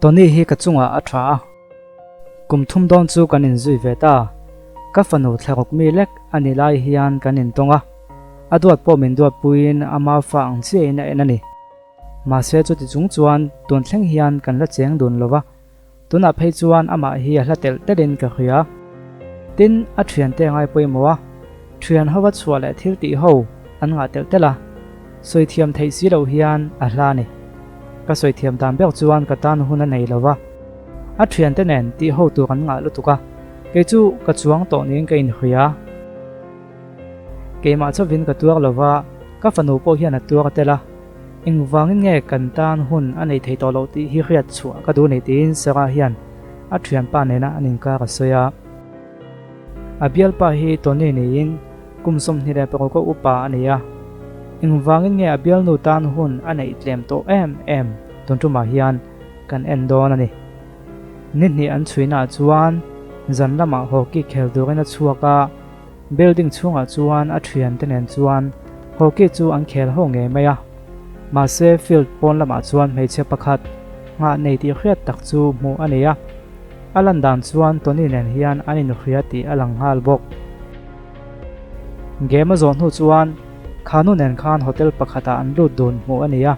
Tony hi ka chungah a tha a, kum thum dawn chu kan inzui ve ta. Ka fanu thlaruk mi lek a ni lai hian kan intawng a, a duat pawh min duatpuiin ama fa ang chiahin a en a ni. Mahse chuti chung chuan tun thleng hian kan la cheng dun lo va, Tunah phei chuan amah hi a hla telh telhin ka hria. Tin, a thiante a ngai pawimawh a, thian hova chhuah leh thil tih ho an ngah telh telh a, sawi thiam theih si loh hian a hla a ni. Ka sawi thiam dan ber chuan ka tan hun a nei lo va, a thiante nen tih ho tur an ngah lutuk a, kei chu ka chuang tawh niin ka inhria. Keimah chauhin ka tuar lo va, ka fanu pawh hian a tuar tel a. Engvangin nge kan tan hun a nei thei tawh loh tih hi hriat chhuah ka duh ni tiin Sarah hian a thianpa nena an inkar a sawi a. A bialpa hi Tony niin kum 26 a upa a ni a. Engvangin nge a bialnu tan hun a neih tlem tawh em em tun tumah hian kan en dawn a ni. Ni hnih an chhuinaah chuan zan lamah hockey khel turin a chhuak a. Building chhungah chuan a thiante nen chuan hockey chu an khel ho ngei mai a, mahse field pawn lamah chuan hmeichhe pakhat nghah nei tih hriat tak chu hmuh a nei a, a lan dan chuan Tony nen hian an inhria tih a lang nghal bawk. Game a zawh hnu chuan Khanu nen khan hotel pakhatah an lut dun hmuh a ni a,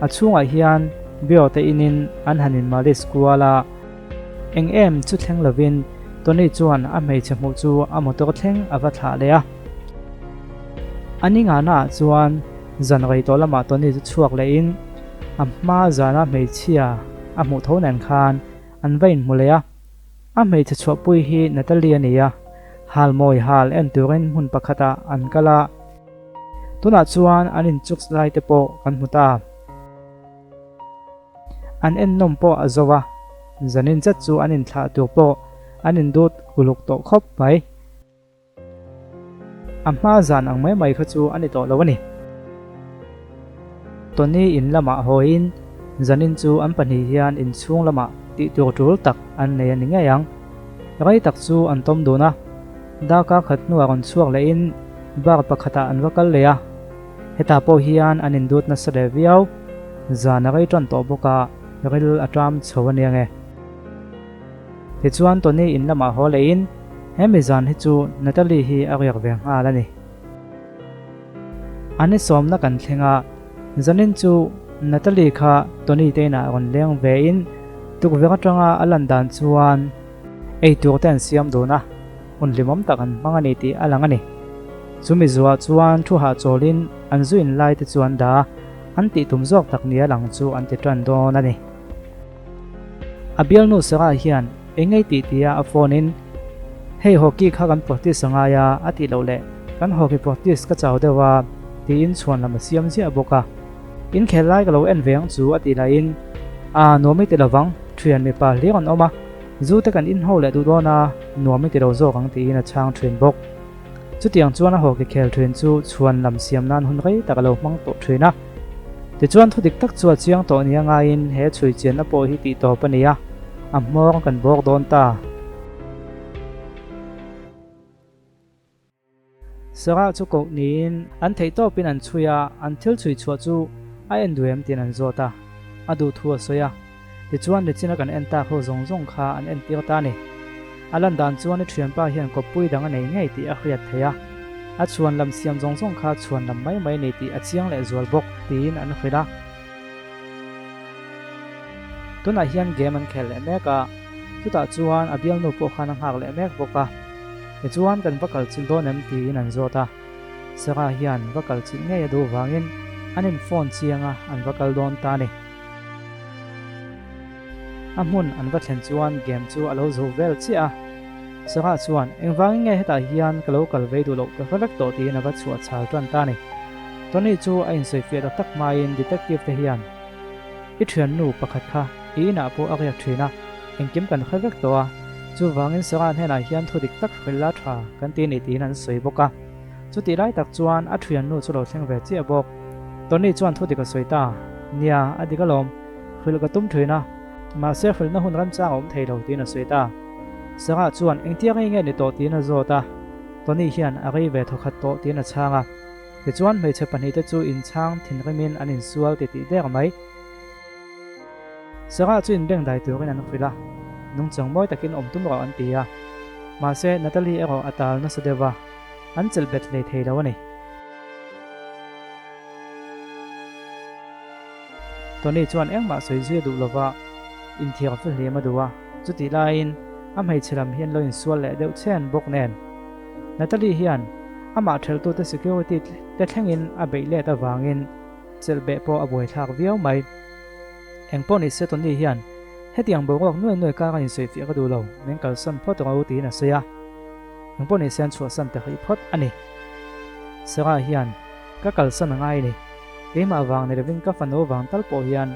a chhungah hian beer te inin an han in malis kual a, Eng em chu thleng lovin Tony chuan a hmeichhe hmuh chu a motor thleng a va thlah leh a. A ni ngahnaah chuan zan rei tawh lamah Tony chu chhuak lehin a hma zana hmeichhia a hmuh tho nen khan an va inhmu leh a. A hmeichhe chhuahpui hi Natalie a ni a, hal mawi hal en turin hmun pakhatah an kal a. Tunah chuan an inchuk lai te pawh kan hmu ta. An ennawm pawh a zo a, zanin zet chu an inthlah tur pawh an indut uluk tawh khawp mai. A hma zan ang mai mai kha chu a ni tawh lo a ni. Tony in lamah hawiin zanin chu an pahnih hian inchhung lamah tih tur tul tak an nei a ni ngei ang. Rei tak chu an tawm dun a, darkar khat hnuah rawn chhuak lehin bar pakhatah an va kal leh a. Hetah pawh hian an indut nasa leh viau, zan a rei tan tawh bawk a, ril a ṭam chho a nia nge. Tichuan Tony in lamah haw lehin hemi zan hi chu Natalie hi a riak ve nghal a ni. A ni sawmna kan thleng a, zanin chu Natalie kha Tony te inah rawn leng vein tukverh atanga a lan dan chuan ei tur te an siam dun a. Hun hlimawm tak an hmang a ni tih a lang a ni. Chumi zuah chuan thu hahchawlin an zu in lai te chu an dah a, an tih tum zawk tak nia lang chu an ti tan dawn a ni. A bialnu Sarah hian eng ngei tih tia a phone in, Hei hockey kha kan practice a ngai a, a tih loh leh kan hockey practice ka chau deuh a tiin chhuan lam a siam ziah bawk a. Inkhel lai ka lo en ve ang chu a tih lahin, Aa nuam i ti lovang, thian mipa hlir an awm a, Zu te kan inho leh duh dawn a, nuam i ti lo zawk ang tiin a chhang thin bawk. Chutiang chuan a hawki khel thin chu chhuan lam siam nan hun rei tak a lo hmang tawh thin a. Tichuan thu dik tak chu a chiang tawh nia ngaiin he chhui chianna pawh hi tih tawp a ni a, a hmawng kan bawk dawn ta. Sarah chu koh niin an theih tawpin an chhui a, an thil chhui chhuah chu a en duh em tiin an zawt a, a duh thu a sawi a. Tichuan nichina kan en tak ho zawng zawng kha an entir ta a ni. A lan dan chuan i thianpa hian kawppui dang a nei ngei tih a hriat theih a, a chhuan lam siam zawng zawng kha chhuan lam mai mai a ni tih a chiang leh zual bawk tiin an hrilh a. Tunah hian game an khel leh mek a, chutah chuan a bialnu pawh khan a nghak leh mek bawk a. Tichuan kan va kal chilh dawn em tiin an zawt a, Sarah hian va kal chilh ngei a duh vangin an in phone chiang a an va kal dawn ta a ni. A hmun an va thlen chuan game chu a lo zo vel chiah a, Sarah chuan engvangin nge hetah hian ka lo kal vei duh loh ka hre vek tawh tiin a va chhuah chhal tan ta a ni. Tony chu a insawifiah tak tak hmain detective te hian I thiannu pakhat kha i inah pawh a riak thin a, engkim kan hre vek tawh a, chuvangin Sarah hnenah hian thu dik tak hrilh la tha kan ti ni tiin an sawi bawk a. Chutih lai tak chuan a thiannu chu lo thleng ve chiah bawk. Tony chuan thu dik a sawi ta, Nia, a dik alawm, hrilh ka tum thin a, mahse hrilhna hun remchang a awm thei lo tiin a sawi ta. Sarah chuan engtiang ei nge ni tawh tiin a zawt a, Tony hian a rei ve thawkhat tawh tiin a chhang a. Tichuan hmeichhe pahnihte chu inchhang thinrimin an insual titih der mai. Sarah chu inbengdai turin an hrilh a, nungchang mawi takin awm tum rawh an ti a. Mahse, Natalie erawh a tal nasa deuh va, an chelh bet hlei thei lo a ni. Tony chuan engmah sawi zui a duh lo va, inthiar fihlim a duh a, chutih laiin a hmeichhe lam hi an lo insual leh deuh chhen bawk nen. Natalie hian amah thelhtute security te thlengin a beih let avangin chelh beh pawh a buaithlak viau mai. Engpawh ni se Tony hian hetiang boruak nuai nuai kar a insawifiah ka duh lo, min kalsan phawt rawh u tiin a sawi a. Engpawh ni se an chhuahsan ta hrih phawt a ni. Sarah hian ka kalsan a ngai a ni. Keimah vang ni lovin ka fanu vang tal pawh hian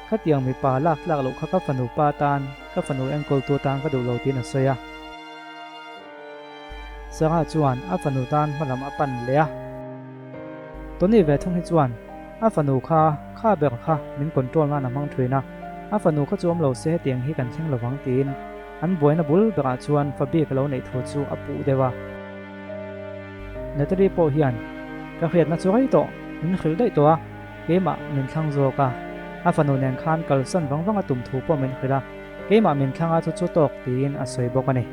khatiang mipa lak tlak loh kha ka fanu pa tan, ka fanu enkawltu atan ka duh lo tiin a sawi a. Sarah chuan a fanu tan hmalam a pan leh a. Tony ve thung hi chuan a fanu kha kha ber kha min control nan a hmang thin a, a fanu kha chu awm lo se hetiang hi kan thleng lovang tiin an buaina bul berah chuan fa bik a lo neih thu chu a puh deuh a. Natalie pawh hian ka hriatna chu rei tawh min hrilh daih tawh a, keimah min thlang zawk a, a fanu nen khan kalsan vang vang a tum thu pawh min hrilh a, keimah min thlang a chu chu tawk tiin a sawi bawk a ni.